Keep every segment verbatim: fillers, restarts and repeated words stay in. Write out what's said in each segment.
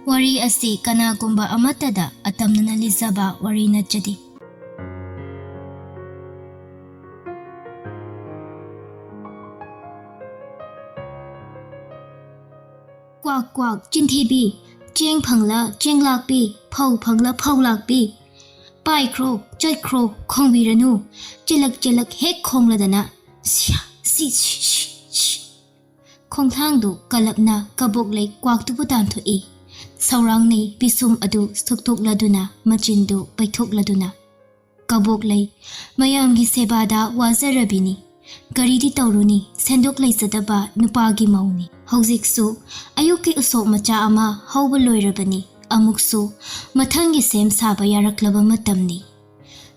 ꯋꯥꯔꯤ ꯑꯁꯤ ꯀꯅꯥꯒꯨꯝꯕ ꯑꯃꯠꯇꯗ ꯑꯇꯝꯅꯅ ꯂꯤꯖꯕ ꯋꯥꯔꯤ ꯅꯠꯆꯗꯦ꯫ ꯀ꯭ꯋꯥꯛ ꯀ꯭ꯋꯥꯛ ꯆꯤꯟꯊꯤꯕꯤ, ꯆꯦꯡ ꯐꯪꯂ ꯆꯦꯡ ꯂꯥꯛꯄꯤ, ꯐꯧ ꯐꯪꯂ ꯐꯧ ꯂꯥꯛꯄꯤ, ꯄꯥꯏꯈ꯭ꯔꯣ ꯆꯠꯈ꯭ꯔꯣ ꯈꯣꯡꯕꯤꯔꯅꯨ, ꯆꯦꯜꯂꯛ ꯆꯦꯜꯂꯛ ꯍꯦꯛ ꯈꯣꯡꯂꯗꯅ ꯁꯤꯌꯥ, ꯁꯤ, ꯁꯤ, ꯁꯤ, ꯁꯤ꯫ ꯈꯣꯡꯊꯥꯡꯗꯨ ꯀꯜꯂꯞꯅ ꯀꯕꯣꯛ ꯂꯩ ꯀ꯭ꯋꯥꯛꯇꯨꯕꯨ ꯇꯥꯟꯊꯣꯛꯏ꯫ ꯁꯧꯔꯥꯡꯅꯩ ꯄꯤꯁꯨꯝ ꯑꯗꯨ ꯁꯨꯛꯇꯣꯛꯂꯗꯨꯅ, ꯃꯆꯤꯟꯗꯨ ꯄꯩꯊꯣꯛꯂꯗꯨꯅ꯫ ꯀꯕꯣꯛ ꯂꯩ, ꯃꯌꯥꯝꯒꯤ ꯁꯦꯕꯥꯗ ꯋꯥꯖꯔꯕꯤꯅꯤ꯫ ꯀꯔꯤꯗꯤ ꯇꯧꯔꯨꯅꯤ, ꯁꯦꯟꯗꯣꯛ ꯂꯩꯖꯗꯕ ꯅꯨꯄꯥꯒꯤ ꯃꯧꯅꯤ꯫ ꯍꯧꯖꯤꯛꯁꯨ ꯑꯌꯨꯛꯀꯤ ꯎꯁꯣꯞ ꯃꯆꯥ ꯑꯃ ꯍꯧꯕ ꯂꯣꯏꯔꯕꯅꯤ꯫ ꯑꯃꯨꯛꯁꯨ ꯃꯊꯪꯒꯤ ꯁꯦꯝ ꯁꯥꯕ ꯌꯥꯔꯛꯂꯕ ꯃꯇꯝꯅꯤ꯫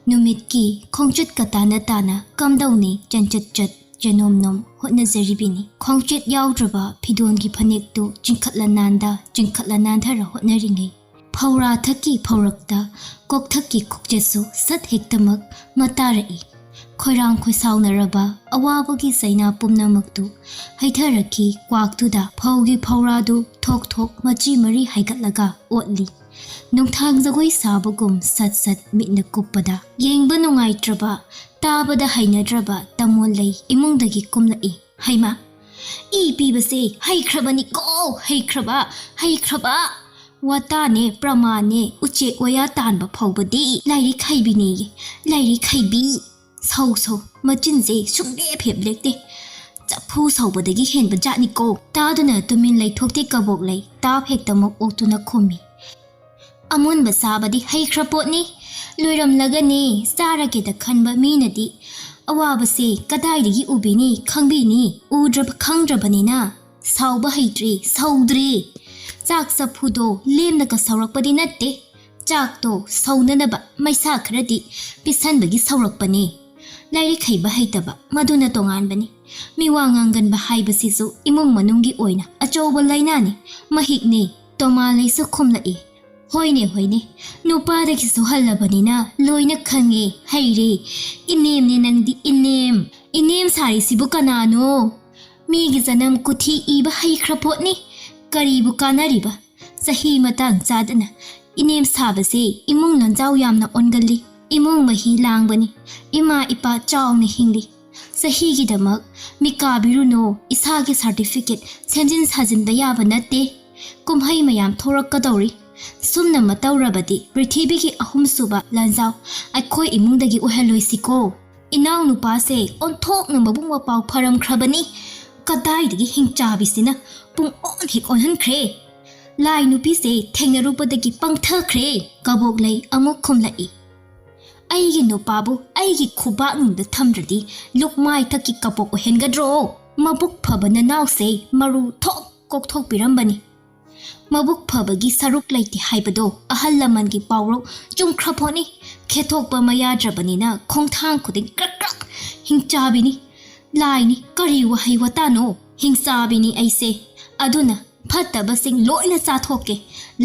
ꯅꯨꯃꯤꯠꯀꯤ ꯈꯣꯡꯆꯠꯀ ꯇꯥꯅ ꯇꯥꯅ ꯀꯝꯗꯧꯅꯤ ꯆꯦꯟꯆꯠ ꯆꯠ, ꯆꯦꯅꯣꯝ ꯅꯣꯝ ꯍꯣꯠꯅꯖꯔꯤꯕꯤꯅꯤ꯫ ꯈꯣꯡꯆꯠ ꯌꯥꯎꯗ꯭ꯔꯕ ꯐꯤꯗꯣꯟꯒꯤ ꯐꯅꯦꯛꯇꯨ ꯆꯤꯡꯈꯠꯂ ꯅꯥꯟꯗ, ꯆꯤꯡꯈꯠꯂ ꯅꯥꯟꯊꯔ ꯍꯣꯠꯅꯔꯤꯉꯩ, ꯐꯧꯔꯥ ꯊꯛꯀꯤ ꯐꯧꯔꯛꯇ ꯀꯣꯛꯊꯛꯀꯤ ꯈꯣꯛꯆꯦꯠꯁꯨ ꯁꯠ ꯍꯦꯛꯇꯃꯛ ꯃꯇꯥꯔꯛꯏ꯫ ꯈꯣꯏꯔꯥꯡ ꯈꯣꯏꯁꯥꯎꯅꯔꯕ ꯑꯋꯥꯕꯒꯤ ꯆꯩꯅꯥ ꯄꯨꯝꯅꯃꯛꯇꯨ ꯍꯩꯊꯔꯛꯈꯤ ꯀ꯭ꯋꯥꯛꯇꯨꯗ꯫ ꯐꯧꯒꯤ ꯐꯧꯔꯥꯗꯨ ꯊꯣꯛ ꯊꯣꯛ ꯃꯆꯤ ꯃꯔꯤ ꯍꯥꯏꯒꯠꯂꯒ ꯑꯣꯠꯂꯤ꯫ ꯅꯨꯡꯊꯥꯡ ꯖꯒꯣꯏ ꯁꯥꯕꯒꯨꯝ ꯁꯠ ꯁꯠ ꯃꯤꯠꯅ ꯀꯨꯞꯄꯗ, ꯌꯦꯡꯕ ꯅꯨꯡꯉꯥꯏꯇ꯭ꯔꯕ, ꯇꯥꯕꯗ ꯍꯩꯅꯗ꯭ꯔꯕ ꯇꯃꯣꯜ ꯂꯩ ꯏꯃꯨꯡꯗꯒꯤ ꯀꯨꯝꯂꯛꯏ꯫ ꯍꯩꯃꯥ! ꯏ ꯄꯤꯕꯁꯦ ꯍꯩꯈ꯭ꯔꯕꯅꯤꯀꯣ, ꯍꯩꯈ꯭ꯔꯕ, ꯍꯩꯈ꯭ꯔꯕ! ꯋꯥꯇꯥꯅꯦ, ꯄ꯭ꯔꯃꯥꯟꯅꯦ, ꯎꯆꯦꯛ ꯋꯥꯌꯥ ꯇꯥꯟꯕ ꯐꯥꯎꯕꯗꯤ ꯂꯥꯏꯔꯤꯛ ꯍꯩꯕꯤꯅꯦꯌꯦ, ꯂꯥꯏꯔꯤꯛ ꯍꯩꯕꯤ! ꯁꯧ ꯁꯧ, ꯃꯆꯤꯟꯁꯦ ꯁꯨꯡꯂꯦꯞ ꯍꯦꯞ ꯂꯦꯞꯇꯦ꯫ ꯆꯐꯨ ꯁꯧꯕꯗꯒꯤ ꯍꯦꯟꯕ ꯖꯥꯠꯅꯤꯀꯣ꯫ ꯇꯥꯗꯨꯅ ꯇꯨꯃꯤꯟ ꯂꯩꯊꯣꯛꯇꯦ ꯀꯕꯣꯛ ꯂꯩ, ꯇꯥꯞ ꯍꯦꯛꯇꯃꯛ ꯑꯣꯛꯇꯨꯅ ꯈꯨꯝꯃꯤ꯫ ꯑꯃꯨꯟꯕ ꯆꯥꯕꯗꯤ ꯍꯩꯈ꯭ꯔ ꯄꯣꯠꯅꯤ꯫ ꯂꯣꯏꯔꯝꯂꯒꯅꯤ ꯆꯥꯔꯒꯦꯗ ꯈꯟꯕ ꯃꯤꯅꯗꯤ ꯑꯋꯥꯕꯁꯦ ꯀꯗꯥꯏꯗꯒꯤ ꯎꯕꯤꯅꯤ, ꯈꯪꯕꯤꯅꯤ? ꯎꯗ꯭ꯔꯕ ꯈꯪꯗ꯭ꯔꯕꯅꯤꯅ ꯁꯥꯎꯕ ꯍꯩꯇ꯭ꯔꯤ, ꯁꯧꯗ꯭ꯔꯤ꯫ ꯆꯥꯛ ꯆꯐꯨꯗꯣ ꯂꯦꯝꯅꯒ ꯁꯧꯔꯛꯄꯗꯤ ꯅꯠꯇꯦ꯫ ꯆꯥꯛꯇꯣ ꯁꯧꯅꯅꯕ ꯃꯩꯁꯥ ꯈꯔꯗꯤ ꯄꯤꯁꯟꯕꯒꯤ ꯁꯧꯔꯛꯄꯅꯤ꯫ ꯂꯥꯏꯔꯤꯛ ꯍꯩꯕ ꯍꯩꯇꯕ ꯃꯗꯨꯅ ꯇꯣꯉꯥꯟꯕꯅꯤ꯫ ꯃꯤꯋꯥ ꯉꯥꯡꯒꯟꯕ ꯍꯥꯏꯕꯁꯤꯁꯨ ꯏꯃꯨꯡ ꯃꯅꯨꯡꯒꯤ ꯑꯣꯏꯅ ꯑꯆꯧꯕ ꯂꯥꯏꯅꯥꯅꯤ, ꯃꯍꯤꯛꯅꯤ꯫ ꯇꯣꯃꯥꯂꯩꯁꯨ ꯈꯨꯝꯂꯛꯏ꯫ ꯍꯣꯏꯅꯦ, ꯍꯣꯏꯅꯦ, ꯅꯨꯄꯥꯗꯒꯤꯁꯨ ꯍꯜꯂꯕꯅꯤꯅ ꯂꯣꯏꯅ ꯈꯪꯉꯦ, ꯍꯩꯔꯦ꯫ ꯏꯅꯦꯝꯅꯦ ꯅꯪꯗꯤ, ꯏꯅꯦꯝ꯫ ꯏꯅꯦꯝ ꯁꯥꯔꯤꯁꯤꯕꯨ ꯀꯅꯥꯅꯣ? ꯃꯤꯒꯤ ꯖꯅꯝ ꯀꯨꯊꯤ ꯏꯕ ꯍꯩꯈ꯭ꯔ ꯄꯣꯠꯅꯤ꯫ ꯀꯔꯤꯕꯨ ꯀꯥꯟꯅꯔꯤꯕ? ꯆꯍꯤ ꯃꯇꯥꯡ ꯆꯥꯗꯅ ꯏꯅꯦꯝ ꯁꯥꯕꯁꯦ ꯏꯃꯨꯡ ꯂꯟꯖꯥꯎ ꯌꯥꯝꯅ ꯑꯣꯟꯒꯜꯂꯤ꯫ ꯏꯃꯨꯡ ꯃꯍꯤ ꯂꯥꯡꯕꯅꯤ꯫ ꯏꯃꯥ ꯏꯄꯥ ꯆꯥꯎꯅ ꯍꯤꯡꯂꯤ꯫ ꯆꯍꯤꯒꯤꯗꯃꯛ ꯃꯤꯀꯥꯕꯤꯔꯨꯅꯣ, ꯏꯁꯥꯒꯤ ꯁꯥꯔꯇꯤꯐꯤꯀꯦꯠ ꯁꯦꯝꯖꯤꯟ ꯁꯥꯖꯤꯟꯕ ꯌꯥꯕ ꯅꯠꯇꯦ꯫ ꯀꯨꯝꯍꯩ ꯃꯌꯥꯝ ꯊꯣꯔꯛꯀꯗꯧꯔꯤ꯫ ꯁꯨꯝꯅ ꯃꯇꯧꯔꯕꯗꯤ ꯄ꯭ꯔꯤꯊꯤꯕꯤꯒꯤ ꯑꯍꯨꯝꯁꯨꯕ ꯂꯥꯟꯖꯥꯎ ꯑꯩꯈꯣꯏ ꯏꯃꯨꯡꯗꯒꯤ ꯑꯣꯏꯍꯜꯂꯣꯏꯁꯤꯀꯣ꯫ ꯏꯅꯥꯎꯅꯨꯄꯥꯁꯦ ꯑꯣꯟꯊꯣꯛꯅ ꯃꯕꯨꯛ ꯃꯄꯥꯎ ꯐꯔꯝꯈ꯭ꯔꯕꯅꯤ꯫ ꯀꯗꯥꯏꯗꯒꯤ ꯍꯤꯡꯆꯥꯕꯤꯁꯤꯅ ꯄꯨꯡ ꯑꯣꯟ ꯍꯦꯛ ꯑꯣꯟꯍꯟꯈ꯭ꯔꯦ꯫ ꯂꯥꯏ ꯅꯨꯄꯤꯁꯦ ꯊꯦꯡꯅꯔꯨꯕꯗꯒꯤ ꯄꯪꯊꯈ꯭ꯔꯦ꯫ ꯀꯕꯣꯛꯂꯩ ꯑꯃꯨꯛ ꯈꯨꯝꯂꯛꯏ꯫ ꯑꯩꯒꯤ ꯅꯨꯄꯥꯕꯨ ꯑꯩꯒꯤ ꯈꯨꯕꯥꯛꯅꯨꯡꯗ ꯊꯝꯗ꯭ꯔꯗꯤ ꯂꯨꯛꯃꯥꯏꯊꯛꯀꯤ ꯀꯕꯣꯛ ꯑꯣꯏꯍꯟꯒꯗ꯭ꯔꯣ? ꯃꯕꯨꯛ ꯐꯕ ꯅꯅꯥꯎꯁꯦ ꯃꯔꯨ ꯊꯣꯛ ꯀꯣꯛꯊꯣꯛꯄꯤꯔꯝꯕꯅꯤ꯫ ꯃꯕꯨꯛ ꯐꯕꯒꯤ ꯁꯔꯨꯛ ꯂꯩꯇꯦ ꯍꯥꯏꯕꯗꯣ ꯑꯍꯜ ꯂꯃꯟꯒꯤ ꯄꯥꯎꯔꯧ ꯆꯨꯝꯈ꯭ꯔ ꯄꯣꯠꯅꯤ꯫ ꯈꯦꯊꯣꯛꯄ ꯃꯌꯥꯗ꯭ꯔꯕꯅꯤꯅ ꯈꯣꯡꯊꯥꯡ ꯈꯨꯗꯤꯡ ꯀ꯭ꯔꯛ ꯀ꯭ꯔꯛ ꯍꯤꯡꯆꯥꯕꯤꯅꯤ꯫ ꯂꯥꯏꯅꯤ, ꯀꯔꯤ ꯋꯥꯍꯩ ꯋꯥꯇꯥꯅꯣ? ꯍꯤꯡꯆꯥꯕꯤꯅꯤ ꯑꯩꯁꯦ꯫ ꯑꯗꯨꯅ ꯐꯠꯇꯕꯁꯤꯡ ꯂꯣꯏꯅ ꯆꯥꯊꯣꯛꯀꯦ꯫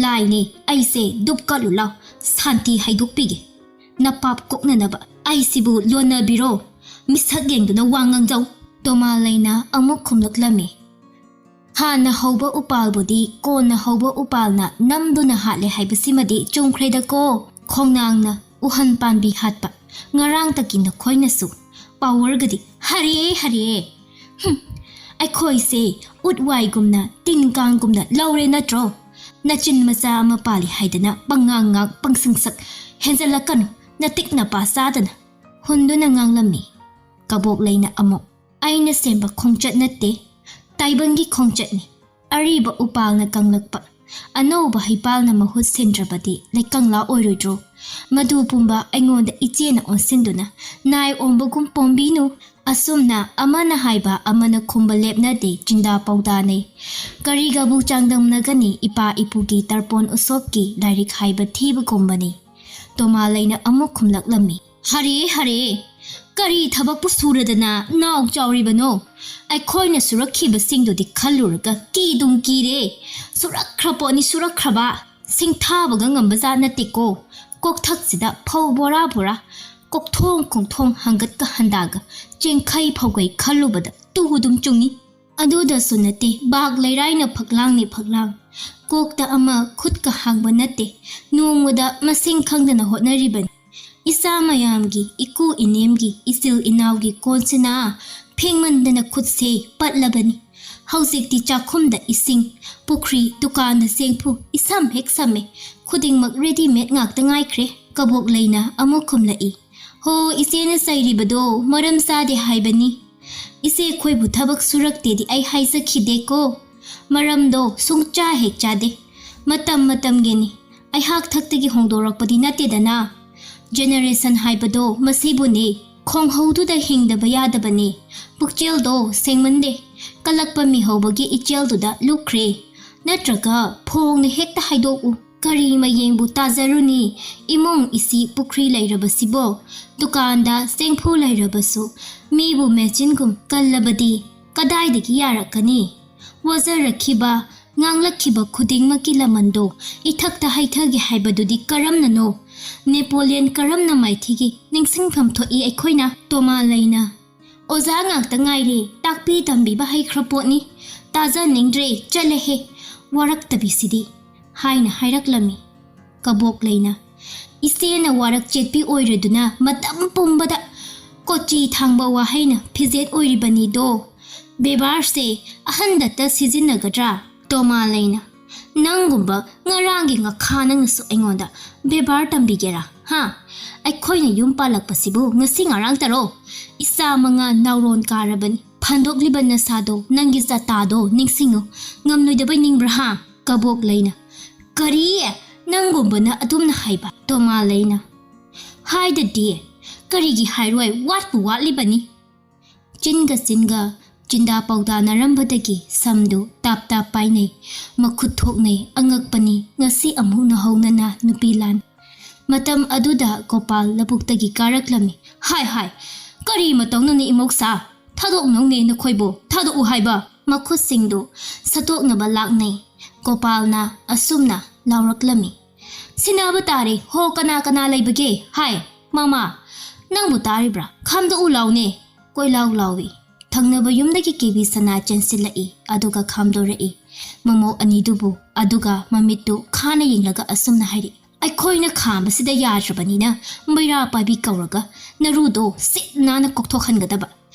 ꯂꯥꯏꯅꯤ, ꯑꯩꯁꯦ ꯗꯨꯞ ꯀꯠꯂꯨ ꯂꯥꯎ, ꯁꯥꯟꯇꯤ ꯍꯥꯏꯗꯣꯛꯄꯤꯒꯦ꯫ ꯅꯄꯥꯞ ꯀꯣꯛꯅꯅꯕ ꯑꯩꯁꯤꯕꯨ ꯂꯣꯟꯅꯕꯤꯔꯣ꯫ ꯃꯤꯁꯛ ꯌꯦꯡꯗꯨꯅ ꯋꯥ ꯉꯥꯡꯖꯧ꯫ ꯇꯣꯃꯥꯂꯩꯅ ꯑꯃꯨꯛ ꯈꯨꯝꯂꯛꯂꯝꯃꯤ꯫ ꯍꯥꯟꯅ ꯍꯧꯕ ꯎꯄꯥꯜꯕꯨꯗꯤ ꯀꯣꯟꯅ ꯍꯧꯕ ꯎꯄꯥꯜꯅ ꯅꯝꯗꯨꯅ ꯍꯥꯠꯂꯦ ꯍꯥꯏꯕꯁꯤꯃꯗꯤ ꯆꯨꯝꯈ꯭ꯔꯦꯗꯀꯣ꯫ ꯈꯣꯡꯅꯥꯡꯅ ꯎꯍꯟ ꯄꯥꯟꯕꯤ ꯍꯥꯠꯄ꯫ ꯉꯔꯥꯡꯇꯒꯤ ꯅꯈꯣꯏꯅꯁꯨ ꯄꯥꯋꯔꯒꯗꯤ ꯍꯔꯦ ꯍꯔꯦ꯫ ꯍꯨꯝ, ꯑꯩꯈꯣꯏꯁꯦ ꯎꯠ ꯋꯥꯏꯒꯨꯝꯅ ꯇꯤꯟ ꯀꯥꯡꯒꯨꯝꯅ ꯂꯧꯔꯦ ꯅꯠꯇ꯭ꯔꯣ? ꯅꯆꯤꯟ ꯃꯆꯥ ꯑꯃ ꯄꯥꯜꯂꯤ ꯍꯥꯏꯗꯅ ꯄꯪꯉꯥꯡ ꯉꯥꯡ ꯄꯪꯁꯪ ꯁꯛ ꯍꯦꯟꯖꯜꯂꯛꯀꯅꯨ, ꯅꯇꯤꯛ ꯅꯄꯥ ꯆꯥꯗꯅ꯫ ꯍꯨꯟꯗꯨꯅ ꯉꯥꯡꯂꯝꯃꯤ꯫ ꯀꯕꯣꯛꯂꯩꯅ ꯑꯃꯨꯛ, ꯑꯩꯅ ꯁꯦꯝꯕ ꯈꯣꯡꯆꯠ ꯅꯠꯇꯦ, ꯇꯥꯏꯕꯪꯒꯤ ꯈꯣꯡꯆꯠꯅꯤ꯫ ꯑꯔꯤꯕ ꯎꯄꯥꯜꯅ ꯀꯪꯂꯛꯄ, ꯑꯅꯧꯕ ꯍꯩꯄꯥꯜꯅ ꯃꯍꯨꯠ ꯁꯤꯟꯗ꯭ꯔꯕꯗꯤ ꯂꯩꯀꯪꯂꯥ ꯑꯣꯏꯔꯣꯏꯗ꯭ꯔꯣ? ꯃꯗꯨ ꯄꯨꯝꯕ ꯑꯩꯉꯣꯟꯗ ꯏꯆꯦꯅ ꯑꯣꯟꯁꯤꯟꯗꯨꯅ ꯅꯥꯏ ꯑꯣꯝꯕꯒꯨꯝ ꯄꯣꯝꯕꯤꯅꯨ꯫ ꯑꯁꯨꯝꯅ ꯑꯃꯅ ꯍꯥꯏꯕ ꯑꯃꯅ ꯈꯨꯝꯕ ꯂꯦꯞꯅꯗꯦ, ꯆꯤꯟꯗꯥ ꯄꯥꯎꯗꯥꯅꯩ꯫ ꯀꯔꯤꯒꯕꯨ ꯆꯥꯡꯗꯝꯅꯒꯅꯤ ꯏꯄꯥ ꯏꯄꯨꯒꯤ ꯇꯔꯄꯣꯟ ꯎꯁꯣꯞꯀꯤ ꯂꯥꯏꯔꯤꯛ ꯍꯥꯏꯕ ꯊꯤꯕꯒꯨꯝꯕꯅꯤ꯫ ꯇꯣꯃꯥꯂꯩꯅ ꯑꯃꯨꯛ ꯈꯨꯝꯂꯛꯂꯝꯃꯤ꯫ ꯍꯔꯦ, ꯍꯔꯦ, ꯀꯔꯤ ꯊꯕꯛꯄꯨ ꯁꯨꯔꯗꯅ ꯅꯥꯎ ꯆꯥꯎꯔꯤꯕꯅꯣ? ꯑꯩꯈꯣꯏꯅ ꯁꯨꯔꯛꯈꯤꯕꯁꯤꯡꯗꯨꯗꯤ ꯈꯜꯂꯨꯔꯒ ꯀꯤꯗꯨꯝ ꯀꯤꯔꯦ꯫ ꯁꯨꯔꯛꯈ꯭ꯔ ꯄꯣꯠꯅꯤ, ꯁꯨꯔꯛꯈ꯭ꯔꯕ꯫ ꯁꯤꯡꯊꯥꯕꯒ ꯉꯝꯕ ꯖꯥꯠ ꯅꯠꯇꯦꯀꯣ꯫ ꯀꯣꯛꯊꯛꯁꯤꯗ ꯐꯧ ꯕꯣꯔꯥ ꯕꯣꯔꯥ, ꯀꯣꯛꯊꯣꯡ ꯈꯣꯡꯊꯣꯡ, ꯍꯪꯒꯠꯀ ꯍꯟꯗꯥꯒ, ꯆꯦꯡꯈꯩ ꯐꯧꯒꯩ ꯈꯜꯂꯨꯕꯗ ꯇꯨ ꯑꯗꯨꯝ ꯆꯨꯡꯏ꯫ ꯑꯗꯨꯗꯁꯨ ꯅꯠꯇꯦ, ꯕꯥꯒ ꯂꯩꯔꯥꯏꯅ ꯐꯛꯂꯥꯡꯅꯤ ꯐꯛꯂꯥꯡ꯫ ꯀꯣꯛꯇ ꯑꯃ, ꯈꯨꯠꯀ ꯍꯥꯡꯕ ꯅꯠꯇꯦ, ꯅꯣꯡꯃꯗ ꯃꯁꯤꯡ ꯈꯪꯗꯅ ꯍꯣꯠꯅꯔꯤꯕꯅꯤ꯫ ꯏꯆꯥ ꯃꯌꯥꯝꯒꯤ, ꯏꯀꯨ ꯏꯅꯦꯝꯒꯤ, ꯏꯆꯤꯜ ꯏꯅꯥꯎꯒꯤ ꯀꯣꯟꯁꯤꯅ ꯐꯦꯡꯃꯟꯗꯅ ꯈꯨꯠꯁꯦ ꯄꯠꯂꯕꯅꯤ꯫ ꯍꯧꯖꯤꯛꯇꯤ ꯆꯥꯛꯈꯨꯝꯗ ꯏꯁꯤꯡ, ꯄꯨꯈ꯭ꯔꯤ, ꯗꯨꯀꯥꯟꯗ ꯆꯦꯡꯐꯨ, ꯏꯁꯝ ꯍꯦꯛ ꯁꯝꯃꯦ꯫ ꯈꯨꯗꯤꯡꯃꯛ ꯔꯦꯗꯤꯃꯦꯗ ꯉꯥꯛꯇ ꯉꯥꯏꯈ꯭ꯔꯦ꯫ ꯀꯕꯣꯛ ꯂꯩꯅ ꯑꯃꯨꯛ ꯈꯨꯝꯂꯛꯏ, "ꯍꯣ, ꯏꯆꯦꯅ ꯆꯩꯔꯤꯕꯗꯣ ꯃꯔꯝ ꯆꯥꯗꯦ ꯍꯥꯏꯕꯅꯤ꯫ ꯏꯆꯦ ꯑꯩꯈꯣꯏꯕꯨ ꯊꯕꯛ ꯁꯨꯔꯛꯇꯦꯗꯤ ꯑꯩ ꯍꯥꯏꯖꯈꯤꯗꯦꯀꯣ꯫ ꯃꯔꯝꯗꯣ ꯁꯨꯡꯆꯥ ꯍꯦꯛ ꯆꯥꯗꯦ꯫ ꯃꯇꯝ ꯃꯇꯝꯒꯤꯅꯤ꯫ ꯑꯩꯍꯥꯛ ꯊꯛꯇꯒꯤ ꯍꯣꯡꯗꯣꯔꯛꯄꯗꯤ ꯅꯠꯇꯦꯗꯅ꯫ ꯖꯦꯅꯦꯔꯦꯁꯟ ꯍꯥꯏꯕꯗꯣ ꯃꯁꯤꯕꯨꯅꯦ꯫ ꯈꯣꯡꯍꯧꯗꯨꯗ ꯍꯤꯡꯗꯕ ꯌꯥꯗꯕꯅꯦ꯫ ꯄꯨꯛꯆꯦꯜꯗꯣ ꯁꯦꯡꯃꯟꯗꯦ꯫ ꯀꯜꯂꯛꯄ ꯃꯤꯍꯧꯕꯒꯤ ꯏꯆꯦꯜꯗꯨꯗ ꯂꯨꯞꯈ꯭ꯔꯦ꯫ ꯅꯠꯇ꯭ꯔꯒ ꯐꯣꯡꯅ ꯍꯦꯛꯇ ꯍꯥꯏꯗꯣꯛꯎ꯫ ꯀꯔꯤ ꯃꯌꯦꯡꯕꯨ ꯇꯥꯖꯔꯨꯅꯤ? ꯏꯃꯨꯡ ꯏꯁꯤ ꯄꯨꯈ꯭ꯔꯤ ꯂꯩꯔꯕꯁꯤꯕꯣ? ꯗꯨꯀꯥꯟꯗ ꯆꯦꯡꯐꯨ ꯂꯩꯔꯕꯁꯨ ꯃꯤꯕꯨ ꯃꯦꯆꯤꯟꯒꯨꯝ ꯀꯜꯂꯕꯗꯤ ꯀꯗꯥꯏꯗꯒꯤ ꯌꯥꯔꯛꯀꯅꯤ? ꯋꯥꯖꯔꯛꯈꯤꯕ, ꯉꯥꯡꯂꯛꯈꯤꯕ ꯈꯨꯗꯤꯡꯃꯛꯀꯤ ꯂꯃꯟꯗꯣ ꯏꯊꯛꯇ ꯍꯩꯊꯒꯦ ꯍꯥꯏꯕꯗꯨꯗꯤ ꯀꯔꯝꯅꯅꯣ? ꯅꯦꯄꯣꯂꯤꯌꯟ ꯀꯔꯝꯅ ꯃꯥꯏꯊꯤꯒꯦ? ꯅꯤꯡꯁꯤꯡꯐꯝ ꯊꯣꯛꯏ ꯑꯩꯈꯣꯏꯅ꯫ ꯇꯣꯃꯥ ꯂꯩꯅ, "ꯑꯣꯖꯥ ꯉꯥꯛꯇ ꯉꯥꯏꯔꯦ, ꯇꯥꯛꯄꯤ ꯇꯝꯕꯤꯕ ꯍꯩꯈ꯭ꯔ ꯄꯣꯠꯅꯤ꯫ ꯇꯥꯖꯅꯤꯡꯗ꯭ꯔꯦ, ꯆꯠꯂꯦꯍꯦ, ꯋꯥꯔꯛꯇꯕꯤꯁꯤꯗꯤ" ꯍꯥꯏꯅ ꯍꯥꯏꯔꯛꯂꯝꯃꯤ꯫ ꯀꯕꯣꯛ ꯂꯩꯅ, "ꯏꯆꯦꯅ ꯋꯥꯔꯛ ꯆꯦꯠꯄꯤ ꯑꯣꯏꯔꯗꯨꯅ ꯃꯇꯝ ꯄꯨꯝꯕꯗ ꯀꯣꯆꯤ ꯊꯥꯡꯕ ꯋꯥꯍꯩꯅ ꯐꯤꯖꯦꯠ ꯑꯣꯏꯔꯤꯕꯅꯤꯗꯣ꯫ ꯕꯦꯕꯥꯔꯁꯦ ꯑꯍꯟꯗꯇ ꯁꯤꯖꯤꯟꯅꯒꯗ꯭ꯔꯥ?" ꯇꯣꯃꯥ ꯂꯩꯅ, "ꯅꯪꯒꯨꯝꯕ ꯉꯔꯥꯡꯒꯤ ꯉꯈꯥ ꯅꯪꯅꯁꯨ ꯑꯩꯉꯣꯟꯗ ꯕꯦꯕꯥꯔ ꯇꯝꯕꯤꯒꯦꯔꯥ? ꯍꯥ? ꯑꯩꯈꯣꯏꯅ ꯌꯨꯝ ꯄꯥꯜꯂꯛꯄꯁꯤꯕꯨ ꯉꯁꯤ ꯉꯔꯥꯡꯇꯔꯣ? ꯏꯆꯥ ꯃꯉꯥ ꯅꯥꯎꯔꯣꯟ ꯀꯥꯔꯕꯅꯤ꯫ ꯐꯟꯗꯣꯛꯂꯤꯕ ꯅꯁꯥꯗꯣ, ꯅꯪꯒꯤ ꯆꯇꯥꯗꯣ ꯅꯤꯡꯁꯤꯡꯉꯨ꯫ ꯉꯝꯂꯣꯏꯗꯕꯩ ꯅꯤꯡꯕ꯭ꯔꯥ, ꯍꯥ?" ꯀꯕꯣꯛ ꯂꯩꯅ, "ꯀꯔꯤ? ꯅꯪꯒꯨꯝꯕꯅ ꯑꯗꯨꯝꯅ ꯍꯥꯏꯕ?" ꯇꯣꯃꯥ ꯂꯩꯅ, "ꯍꯥꯏꯗꯗꯤ ꯀꯔꯤꯒꯤ ꯍꯥꯏꯔꯣꯏ? ꯋꯥꯠꯄꯨ ꯋꯥꯠꯂꯤꯕꯅꯤ꯫" ꯆꯤꯟꯒ ꯆꯤꯟꯒ ꯆꯤꯟꯗꯥ ꯄꯥꯎꯗꯥꯅꯔꯝꯕꯗꯒꯤ ꯁꯝꯗꯨ ꯇꯥꯞ ꯇꯥꯞ ꯄꯥꯏꯅꯩ, ꯃꯈꯨꯠ ꯊꯣꯛꯅꯩ꯫ ꯑꯉꯛꯄꯅꯤ, ꯉꯁꯤ ꯑꯃꯨꯛ ꯅꯧꯍꯧꯅꯅ ꯅꯨꯄꯤ ꯂꯥꯟ꯫ ꯃꯇꯝ ꯑꯗꯨꯗ ꯒꯣꯄꯥꯜ ꯂꯧꯕꯨꯛꯇꯒꯤ ꯀꯥꯔꯛꯂꯝꯃꯤ꯫ "ꯍꯥꯏ ꯍꯥꯏ, ꯀꯔꯤ ꯃꯇꯧꯅꯣꯅꯦ ꯏꯃꯧꯁꯥ? ꯊꯥꯗꯣꯛꯅꯧꯅꯦ ꯅꯈꯣꯏꯕꯨ, ꯊꯥꯗꯣꯛꯎ ꯍꯥꯏꯕ!" ꯃꯈꯨꯠꯁꯤꯡꯗꯨ ꯁꯠꯇꯣꯛꯅꯕ ꯂꯥꯛꯅꯩ꯫ ꯒꯣꯄꯥꯜꯅ ꯑꯁꯨꯝꯅ ꯂꯥꯎꯔꯛꯂꯝꯃꯤ, "ꯁꯤꯟꯅꯕ ꯇꯥꯔꯦ꯫ ꯍꯣ, ꯀꯅꯥ ꯀꯅꯥ ꯂꯩꯕꯒꯦ? ꯍꯥꯏ, ꯃꯃꯥ, ꯅꯪꯕꯨ ꯇꯥꯔꯤꯕ꯭ꯔꯥ? ꯈꯥꯝꯗꯣꯛꯎ ꯂꯥꯎꯅꯦ!" ꯀꯣꯏꯂꯥꯎ ꯂꯥꯎꯏ꯫ ꯊꯪꯅꯕ ꯌꯨꯝꯗꯒꯤ ꯀꯦꯕꯤ ꯁꯅꯥ ꯆꯦꯟꯁꯤꯜꯂꯛꯏ, ꯑꯗꯨꯒ ꯈꯥꯝꯗꯣꯔꯛꯏ꯫ ꯃꯃꯧ ꯑꯅꯤꯗꯨꯕꯨ, ꯑꯗꯨꯒ ꯃꯃꯤꯠꯇꯨ ꯈꯥꯅ ꯌꯦꯡꯂꯒ ꯑꯁꯨꯝꯅ ꯍꯥꯏꯔꯛꯏ, "ꯑꯩꯈꯣꯏꯅ ꯈꯥꯝꯕꯁꯤꯗ ꯌꯥꯗ꯭ꯔꯕꯅꯤꯅ ꯃꯩꯔꯥ ꯄꯥꯏꯕꯤ ꯀꯧꯔꯒ ꯅꯔꯨꯗꯣ ꯁꯤꯠ ꯅꯥꯟꯅ ꯀꯣꯛꯊꯣꯛꯍꯟꯒꯗꯕ꯫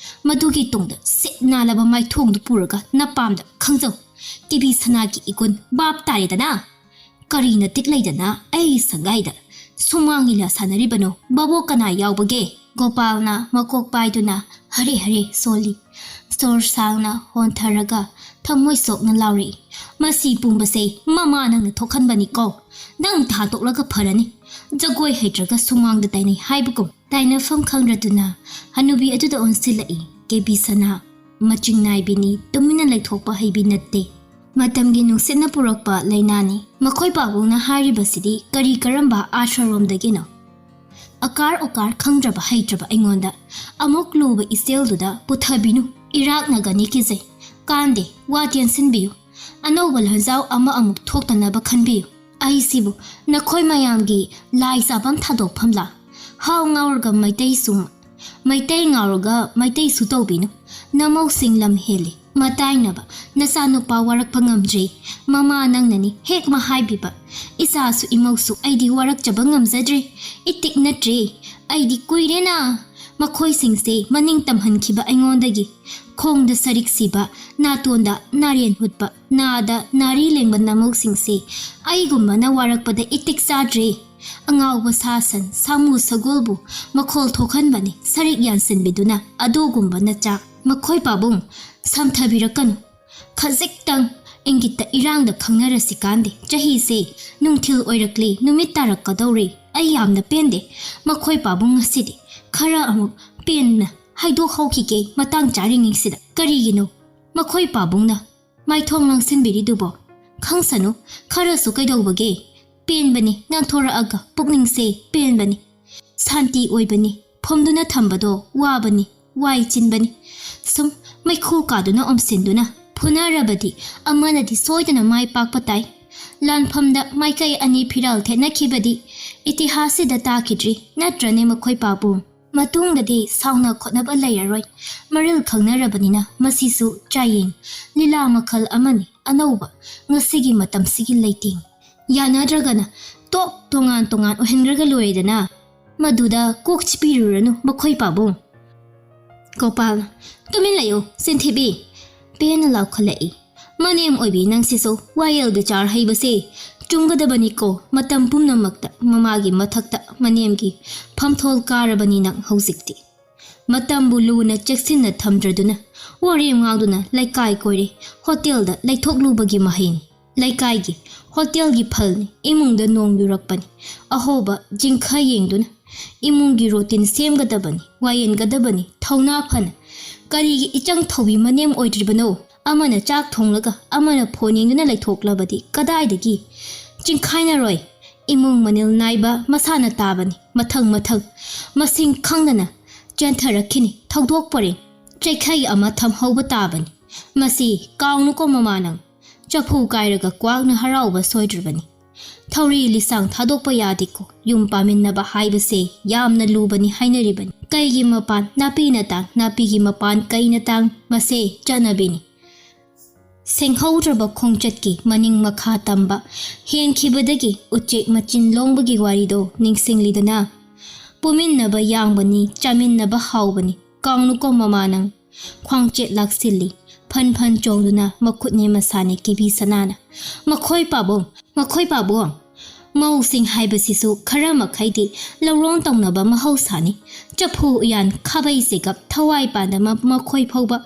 ꯃꯗꯨꯒꯤ ꯇꯨꯡꯗ ꯁꯤꯠ ꯅꯥꯜꯂꯕ ꯃꯥꯏꯊꯣꯡꯗꯨ ꯄꯨꯔꯒ ꯅꯄꯥꯝꯗ ꯈꯪꯖꯧ꯫ ꯀꯦꯕꯤ ꯁꯅꯥꯒꯤ ꯏꯒꯨꯟ ꯚꯥꯞ ꯇꯥꯔꯦꯗꯅ꯫ ꯀꯔꯤ ꯅꯇꯤꯛ ꯂꯩꯗꯅ ꯑꯩ ꯁꯪꯒꯥꯏꯗ ꯁꯨꯃꯥꯡ ꯂꯤꯂꯥ ꯁꯥꯟꯅꯔꯤꯕꯅꯣ? ꯕꯥꯕꯣꯛ ꯀꯅꯥ ꯌꯥꯎꯕꯒꯦ?" ꯒꯣꯄꯥꯜꯅ ꯃꯀꯣꯛ ꯄꯥꯏꯗꯨꯅ ꯍꯔꯦ ꯍꯔꯦ ꯁꯣꯜꯂꯤ꯫ ꯁꯣꯔ ꯁꯥꯡꯅ ꯍꯣꯟꯊꯔꯒ ꯊꯃꯣꯏ ꯁꯣꯛꯅ ꯂꯥꯎꯔꯛꯏ, "ꯃꯁꯤ ꯄꯨꯝꯕꯁꯦ ꯃꯃꯥ ꯅꯪꯅ ꯊꯣꯛꯍꯟꯕꯅꯤꯀꯣ꯫ ꯅꯪ ꯊꯥꯗꯣꯛꯂꯒ ꯐꯔꯅꯤ꯫ ꯖꯒꯣꯏ ꯍꯩꯇ꯭ꯔꯒ ꯁꯨꯃꯥꯡꯗ ꯇꯥꯏꯅꯩ ꯍꯥꯏꯕꯒꯨꯝ"꯫ ꯇꯥꯏꯅꯐꯝ ꯈꯪꯗ꯭ꯔꯗꯨꯅ ꯍꯅꯨꯕꯤ ꯑꯗꯨꯗ ꯑꯣꯟꯁꯤꯜꯂꯛꯏ꯫ ꯀꯦꯕꯤ ꯁꯅꯥ ꯃꯆꯤꯡ ꯅꯥꯏꯕꯤꯅꯤ, ꯇꯨꯃꯤꯟꯅ ꯂꯩꯊꯣꯛꯄ ꯍꯩꯕꯤ ꯅꯠꯇꯦ꯫ ꯃꯇꯝꯒꯤ ꯅꯨꯡꯁꯤꯠꯅ ꯄꯨꯔꯛꯄ ꯂꯥꯏꯅꯥꯅꯤ꯫ ꯃꯈꯣꯏ ꯄꯥꯕꯨꯡꯅ ꯍꯥꯏꯔꯤꯕꯁꯤꯗꯤ ꯀꯔꯤ ꯀꯔꯝꯕ ꯑꯥꯁ꯭ꯔꯔꯣꯝꯗꯒꯤꯅꯣ? ꯑꯀꯥꯔ ꯑꯣꯀꯥꯔ ꯈꯪꯗ꯭ꯔꯕ ꯍꯩꯇ꯭ꯔꯕ ꯑꯩꯉꯣꯟꯗ ꯑꯃꯨꯛ ꯂꯨꯕ ꯏꯆꯦꯜꯗꯨꯗ ꯄꯨꯊꯕꯤꯅꯨ, ꯏꯔꯥꯛꯅꯒꯅꯤ ꯀꯤꯖꯩ꯫ ꯀꯥꯟꯗꯦ, ꯋꯥ ꯇꯦꯟꯁꯤꯟꯕꯤꯌꯨ꯫ ꯑꯅꯧꯕ ꯂꯥꯟꯖꯥꯎ ꯑꯃ ꯑꯃꯨꯛ ꯊꯣꯛꯇꯅꯕ ꯈꯟꯕꯤꯌꯨ꯫ ꯑꯩꯁꯤꯕꯨ ꯅꯈꯣꯏ ꯃꯌꯥꯝꯒꯤ ꯂꯥꯏ ꯆꯥꯐꯝ ꯊꯥꯗꯣꯛꯐꯝꯂꯥ? ꯍꯥꯎ ꯉꯥꯎꯔꯒ ꯃꯩꯇꯩꯁꯨ, ꯃꯩꯇꯩ ꯉꯥꯎꯔꯒ ꯃꯩꯇꯩꯁꯨ ꯇꯧꯕꯤꯅꯨ꯫ ꯅꯃꯧꯁꯤꯡ ꯂꯝ ꯍꯦꯜꯂꯤ꯫ ꯃꯇꯥꯏꯅꯕ ꯅꯆꯥꯅꯨꯄꯥ ꯋꯥꯔꯛꯄ ꯉꯝꯗ꯭ꯔꯤ꯫ ꯃꯃꯥ ꯅꯪꯅꯅꯤ ꯍꯦꯛ ꯃꯍꯥꯏꯕꯤꯕ꯫ ꯏꯆꯥꯁꯨ ꯏꯃꯧꯁꯨ ꯑꯩꯗꯤ ꯋꯥꯔꯛꯆꯕ ꯉꯝꯖꯗ꯭ꯔꯦ꯫ ꯏꯇꯤꯛ ꯅꯠꯇ꯭ꯔꯦ꯫ ꯑꯩꯗꯤ ꯀꯨꯏꯔꯦꯅ ꯃꯈꯣꯏꯁꯤꯡꯁꯦ ꯃꯅꯤꯡ ꯇꯝꯍꯟꯈꯤꯕ ꯑꯩꯉꯣꯟꯗꯒꯤ꯫ ꯈꯣꯡꯗ ꯁꯔꯤꯛ ꯁꯤꯕ, ꯅꯥꯇꯣꯟꯗ ꯅꯥꯔꯦꯟ ꯍꯨꯠꯄ, ꯅꯥꯗ ꯅꯥꯔꯤ ꯂꯦꯡꯕ ꯅꯃꯧꯁꯤꯡꯁꯦ ꯑꯩꯒꯨꯝꯕꯅ ꯋꯥꯔꯛꯄꯗ ꯏꯇꯤꯛ ꯆꯥꯗ꯭ꯔꯦ꯫ ꯑꯉꯥꯎꯕ ꯁꯥ ꯁꯟ, ꯁꯥꯃꯨ ꯁꯒꯣꯜꯕꯨ ꯃꯈꯣꯜ ꯊꯣꯛꯍꯟꯕꯅꯤ ꯁꯔꯤꯛ ꯌꯥꯟꯁꯤꯟꯕꯤꯗꯨꯅ꯫ ꯑꯗꯨꯒꯨꯝꯕ ꯅꯆꯥ꯫ ꯃꯈꯣꯏ ꯄꯥꯕꯨꯡ, ꯁꯝꯊꯕꯤꯔꯛꯀꯅꯨ꯫ ꯈꯖꯤꯛꯇꯪ ꯏꯪꯒꯤꯠꯇ ꯏꯔꯥꯡꯗ ꯈꯪꯅꯔꯁꯤ ꯀꯥꯟꯗꯦ꯫ ꯆꯍꯤꯁꯦ ꯅꯨꯡꯊꯤꯜ ꯑꯣꯏꯔꯛꯂꯤ, ꯅꯨꯃꯤꯠ ꯇꯥꯔꯛꯀꯗꯧꯔꯦ꯫ ꯑꯩ ꯌꯥꯝꯅ ꯄꯦꯟꯗꯦ꯫ ꯃꯈꯣꯏ ꯄꯥꯕꯨꯡ ꯉꯁꯤꯗꯤ ꯈꯔ ꯑꯃꯨꯛ ꯄꯦꯟꯅ ꯍꯥꯏꯗꯣꯛꯍꯧꯈꯤꯒꯦ, ꯃꯇꯥꯡ ꯆꯥꯔꯤꯉꯩꯁꯤꯗ꯫ ꯀꯔꯤꯒꯤꯅꯣ ꯃꯈꯣꯏ ꯄꯥꯕꯨꯡꯅ ꯃꯥꯏꯊꯣꯡ ꯂꯪꯁꯤꯟꯕꯤꯔꯤꯗꯨꯕꯣ? ꯈꯪꯁꯅꯨ, ꯈꯔꯁꯨ ꯀꯩꯗꯧꯕꯒꯦ? ꯄꯦꯟꯕꯅꯤ, ꯉꯥꯡꯊꯣꯔꯛꯑꯒ ꯄꯨꯛꯅꯤꯡꯁꯦ ꯄꯦꯟꯕꯅꯤ꯫ ꯁꯥꯟꯇꯤ ꯑꯣꯏꯕꯅꯤ, ꯐꯨꯝꯗꯨꯅ ꯊꯝꯕꯗꯣ ꯋꯥꯕꯅꯤ, ꯋꯥꯏ ꯆꯤꯟꯕꯅꯤ꯫ ꯁꯨꯝ ꯃꯩꯈꯨ ꯀꯥꯗꯨꯅ ꯑꯣꯝꯁꯤꯟꯗꯨꯅ ꯐꯨꯅꯔꯕꯗꯤ ꯑꯃꯅꯗꯤ ꯁꯣꯏꯗꯅ ꯃꯥꯏ ꯄꯥꯛꯄ ꯇꯥꯏ꯫ ꯂꯥꯟꯐꯝꯗ ꯃꯥꯏꯀꯩ ꯑꯅꯤ ꯐꯤꯔꯥꯜ ꯊꯦꯠꯅꯈꯤꯕꯗꯤ ꯏꯇꯤꯍꯥꯁꯁꯤꯗ ꯇꯥꯈꯤꯗ꯭ꯔꯤ, ꯅꯠꯇ꯭ꯔꯅꯦ ꯃꯈꯣꯏ ꯄꯥꯕꯨꯡ? ꯃꯇꯨꯡꯗꯗꯤ ꯁꯥꯎꯅ ꯈꯣꯠꯅꯕ ꯂꯩꯔꯔꯣꯏ꯫ ꯃꯔꯤꯜ ꯈꯪꯅꯔꯕꯅꯤꯅ ꯃꯁꯤꯁꯨ ꯆꯥꯌꯦꯡ, ꯂꯤꯂꯥ ꯃꯈꯜ ꯑꯃꯅꯤ, ꯑꯅꯧꯕ, ꯉꯁꯤꯒꯤ ꯃꯇꯝꯁꯤꯒꯤ ꯂꯩꯇꯦꯡ꯫ ꯌꯥꯅꯗ꯭ꯔꯒꯅ ꯇꯣꯛ ꯇꯣꯉꯥꯟ ꯇꯣꯉꯥꯟ ꯑꯣꯏꯍꯟꯈ꯭ꯔꯒ ꯂꯣꯏꯔꯦꯗꯅ꯫ ꯃꯗꯨꯗ ꯀꯣꯛ ꯆꯤꯛꯄꯤꯔꯨꯔꯅꯨ ꯃꯈꯣꯏ ꯄꯥꯕꯨꯡ꯫ ꯒꯣꯄꯥꯜ, ꯇꯨꯃꯤꯟ ꯂꯩꯌꯨ ꯆꯤꯟꯊꯤꯕꯤ꯫ ꯄꯦꯟꯅ ꯂꯥꯎꯈꯠꯂꯛꯏ꯫ ꯃꯅꯦꯝ ꯑꯣꯏꯕꯤ ꯅꯪꯁꯤꯁꯨ ꯋꯥꯌꯦꯜ ꯕꯤꯆꯥꯔ ꯍꯩꯕꯁꯦ ꯆꯨꯝꯒꯗꯕꯅꯤꯀꯣ꯫ ꯃꯇꯝ ꯄꯨꯝꯅꯃꯛꯇ ꯃꯃꯥꯒꯤ ꯃꯊꯛꯇ ꯃꯅꯦꯝꯒꯤ ꯐꯝꯊꯣꯜ ꯀꯥꯔꯕꯅꯤ ꯅꯪ ꯍꯧꯖꯤꯛꯇꯤ꯫ ꯃꯇꯝꯕꯨ ꯂꯨꯅ ꯆꯦꯛꯁꯤꯟꯅ ꯊꯝꯗ꯭ꯔꯗꯨꯅ ꯋꯥꯔꯦꯝ ꯉꯥꯡꯗꯨꯅ ꯂꯩꯀꯥꯏ ꯀꯣꯏꯔꯦ, ꯍꯣꯇꯦꯜꯗ ꯂꯩꯊꯣꯛꯂꯨꯕꯒꯤ ꯃꯍꯩꯅꯤ꯫ ꯂꯩꯀꯥꯏꯒꯤ, ꯍꯣꯇꯦꯜꯒꯤ ꯐꯜꯅꯤ, ꯏꯃꯨꯡꯗ ꯅꯣꯡ ꯌꯨꯔꯛꯄꯅꯤ꯫ ꯑꯍꯣꯕ ꯖꯤꯡꯈ ꯌꯦꯡꯗꯨꯅ ꯏꯃꯨꯡꯒꯤ ꯔꯣꯇꯤꯟ ꯁꯦꯝꯒꯗꯕꯅꯤ, ꯋꯥꯌꯦꯟꯒꯗꯕꯅꯤ, ꯊꯧꯅꯥ ꯐꯅ꯫ ꯀꯔꯤꯒꯤ ꯏꯆꯪ ꯊꯧꯕꯤ ꯃꯅꯦꯝ ꯑꯣꯏꯗ꯭ꯔꯤꯕꯅꯣ? ꯑꯃꯅ ꯆꯥꯛ ꯊꯣꯡꯂꯒ ꯑꯃꯅ ꯐꯣꯟ ꯌꯦꯡꯗꯨꯅ ꯂꯩꯊꯣꯛꯂꯕꯗꯤ ꯀꯗꯥꯏꯗꯒꯤ? ꯆꯤꯡꯈꯥꯏꯅꯔꯣꯏ꯫ ꯏꯃꯨꯡ ꯃꯅꯤꯜ ꯅꯥꯏꯕ ꯃꯁꯥꯅ ꯇꯥꯕꯅꯤ꯫ ꯃꯊꯪ ꯃꯊꯪ ꯃꯁꯤꯡ ꯈꯪꯗꯅ ꯆꯦꯟꯊꯔꯛꯈꯤꯅꯤ꯫ ꯊꯧꯗꯣꯛ ꯄꯔꯦꯡ ꯆꯩꯈꯩ ꯑꯃ ꯊꯝꯍꯧꯕ ꯇꯥꯕꯅꯤ꯫ ꯃꯁꯤ ꯀꯥꯎꯅꯨꯀꯣ ꯃꯃꯥ ꯅꯪ꯫ ꯆꯐꯨ ꯀꯥꯏꯔꯒ ꯀ꯭ꯋꯥꯛꯅ ꯍꯔꯥꯎꯕ ꯁꯣꯏꯗ꯭ꯔꯤꯕꯅꯤ꯫ ꯊꯧꯔꯤ ꯂꯤꯁꯥꯡ ꯊꯥꯗꯣꯛꯄ ꯌꯥꯗꯦꯀꯣ꯫ ꯌꯨꯝ ꯄꯥꯃꯤꯟꯅꯕ ꯍꯥꯏꯕꯁꯦ ꯌꯥꯝꯅ ꯂꯨꯕꯅꯤ ꯍꯥꯏꯅꯔꯤꯕꯅꯤ꯫ ꯀꯩꯒꯤ ꯃꯄꯥꯟ ꯅꯥꯄꯤꯅ ꯇꯥꯡ, ꯅꯥꯄꯤꯒꯤ ꯃꯄꯥꯟ ꯀꯩꯅ ꯇꯥꯡ, ꯃꯁꯦ ꯆꯠꯅꯕꯤꯅꯤ꯫ ꯁꯦꯡꯍꯧꯗ꯭ꯔꯕ ꯈꯣꯡꯆꯠꯀꯤ ꯃꯅꯤꯡ ꯃꯈꯥ ꯇꯝꯕ ꯍꯦꯟꯈꯤꯕꯗꯒꯤ ꯎꯆꯦꯛ ꯃꯆꯤꯟ ꯂꯣꯡꯕꯒꯤ ꯋꯥꯔꯤꯗꯣ ꯅꯤꯡꯁꯤꯡꯂꯤꯗꯅ? ꯄꯨꯃꯤꯟꯅꯕ ꯌꯥꯡꯕꯅꯤ, ꯆꯥꯃꯤꯟꯅꯕ ꯍꯥꯎꯕꯅꯤ꯫ ꯀꯥꯎꯅꯨꯀꯣ ꯃꯃꯥ ꯅꯪ꯫ ꯈ꯭ꯋꯥꯡꯆꯦꯠ ꯂꯥꯛꯁꯤꯜꯂꯤ꯫ ꯐꯟ ꯐꯟ ꯆꯣꯡꯗꯨꯅ ꯃꯈꯨꯠꯅꯦ ꯃꯁꯥꯅꯦ ꯀꯦꯕꯤ ꯁꯅꯥꯅ꯫ ꯃꯈꯣꯏ ꯄꯥꯕꯨꯡ, ꯃꯈꯣꯏ ꯄꯥꯕꯨꯡ꯫ ꯃꯧꯁꯤꯡ ꯍꯥꯏꯕꯁꯤꯁꯨ ꯈꯔ ꯃꯈꯩꯗꯤ ꯂꯧꯔꯣꯟ ꯇꯧꯅꯕ ꯃꯍꯧꯁꯥꯅꯤ꯫ ꯆꯐꯨ ꯎꯌꯥꯟ, ꯈꯥꯕꯩ ꯆꯦꯒꯞ, ꯊꯋꯥꯏ ꯄꯥꯟꯗꯕ ꯃꯈꯣꯏ ꯐꯥꯎꯕ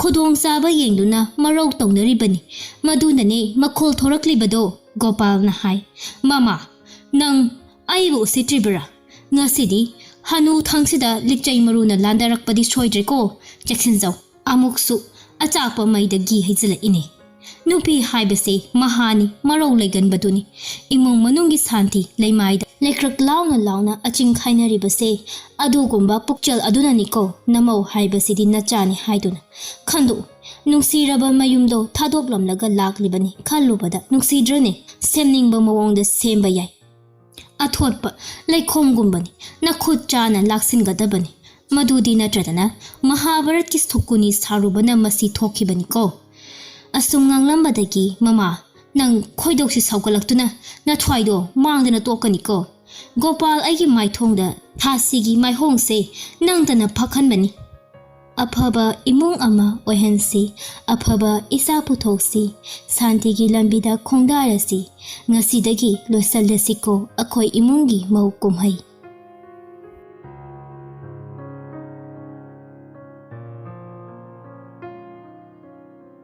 ꯈꯨꯗꯣꯡꯆꯥꯕ ꯌꯦꯡꯗꯨꯅ ꯃꯔꯧ ꯇꯧꯅꯔꯤꯕꯅꯤ꯫ ꯃꯗꯨꯅꯅꯦ ꯃꯈꯣꯜ ꯊꯣꯔꯛꯂꯤꯕꯗꯣ, ꯒꯣꯄꯥꯜꯅ ꯍꯥꯏ꯫ ꯃꯃꯥ, ꯅꯪ ꯑꯩꯕꯨ ꯎꯁꯤꯠꯇ꯭ꯔꯤꯕꯔꯥ? ꯉꯁꯤꯗꯤ ꯍꯅꯨ ꯊꯪꯁꯤꯗ ꯂꯤꯛꯆꯩ ꯃꯔꯨꯅ ꯂꯥꯟꯗꯔꯛꯄꯗꯤ ꯁꯣꯏꯗ꯭ꯔꯦꯀꯣ꯫ ꯆꯦꯛꯁꯤꯟꯖꯧ꯫ ꯑꯃꯨꯛꯁꯨ ꯑꯆꯥꯛꯄ ꯃꯩꯗ ꯘꯤ ꯍꯩꯖꯤꯜꯂꯛꯏꯅꯦ꯫ ꯅꯨꯄꯤ ꯍꯥꯏꯕꯁꯦ ꯃꯍꯥꯅꯤ, ꯃꯔꯧ ꯂꯩꯒꯟꯕꯗꯨꯅꯤ꯫ ꯏꯃꯨꯡ ꯃꯅꯨꯡꯒꯤ ꯁꯥꯟꯇꯤ ꯂꯩꯃꯥꯏꯗ ꯂꯩꯀ꯭ꯔꯛ ꯂꯥꯎꯅ ꯂꯥꯎꯅ ꯑꯆꯤꯡ ꯈꯥꯏꯅꯔꯤꯕꯁꯦ ꯑꯗꯨꯒꯨꯝꯕ ꯄꯨꯛꯆꯦꯜ ꯑꯗꯨꯅꯅꯤꯀꯣ꯫ ꯅꯃꯧ ꯍꯥꯏꯕꯁꯤꯗꯤ ꯅꯆꯥꯅꯤ ꯍꯥꯏꯗꯨꯅ ꯈꯟꯗꯣꯛꯎ꯫ ꯅꯨꯡꯁꯤꯔꯕ ꯃꯌꯨꯝꯗꯣ ꯊꯥꯗꯣꯛꯂꯝꯂꯒ ꯂꯥꯛꯂꯤꯕꯅꯤ ꯈꯜꯂꯨꯕꯗ ꯅꯨꯡꯁꯤꯗ꯭ꯔꯅꯦ? ꯁꯦꯝꯅꯤꯡꯕ ꯃꯑꯣꯡꯗ ꯁꯦꯝꯕ ꯌꯥꯏ꯫ ꯑꯊꯣꯠꯄ ꯂꯩꯈꯣꯝꯒꯨꯝꯕꯅꯤ꯫ ꯅꯈꯨꯠ ꯆꯥꯅ ꯂꯥꯛꯁꯤꯟꯒꯗꯕꯅꯤ꯫ ꯃꯗꯨꯗꯤ ꯅꯠꯇ꯭ꯔꯗꯅ ꯃꯍꯥꯚꯥꯔꯠꯀꯤ ꯁꯨꯀꯨꯅꯤ ꯁꯥꯔꯨꯕꯅ ꯃꯁꯤ ꯊꯣꯛꯈꯤꯕꯅꯤꯀꯣ꯫ ꯑꯁꯨꯝ ꯉꯥꯡꯂꯝꯕꯗꯒꯤ ꯃꯃꯥ, "ꯅꯪ ꯈꯣꯏꯗꯧꯁꯤ ꯁꯥꯎꯒꯠꯂꯛꯇꯨꯅ ꯅꯊ꯭ꯋꯥꯏꯗꯣ ꯃꯥꯡꯗꯅ ꯇꯣꯛꯀꯅꯤꯀꯣ꯫ ꯒꯣꯄꯥꯜ ꯑꯩꯒꯤ ꯃꯥꯏꯊꯣꯡꯗ ꯊꯥꯁꯤꯒꯤ ꯃꯥꯏꯍꯣꯡꯁꯦ ꯅꯪꯇꯅ ꯐꯛꯍꯟꯕꯅꯤ꯫ ꯑꯐꯕ ꯏꯃꯨꯡ ꯑꯃ ꯑꯣꯏꯍꯟꯁꯤ, ꯑꯐꯕ ꯏꯆꯥ ꯄꯨꯊꯣꯛꯁꯤ, ꯁꯥꯟꯇꯤꯒꯤ ꯂꯝꯕꯤꯗ ꯈꯣꯡꯗꯥꯔꯁꯤ꯫ ꯉꯁꯤꯗꯒꯤ ꯂꯣꯏꯁꯜꯂꯁꯤꯀꯣ ꯑꯩꯈꯣꯏ ꯏꯃꯨꯡꯒꯤ ꯃꯧ ꯀꯨꯝꯍꯩ"꯫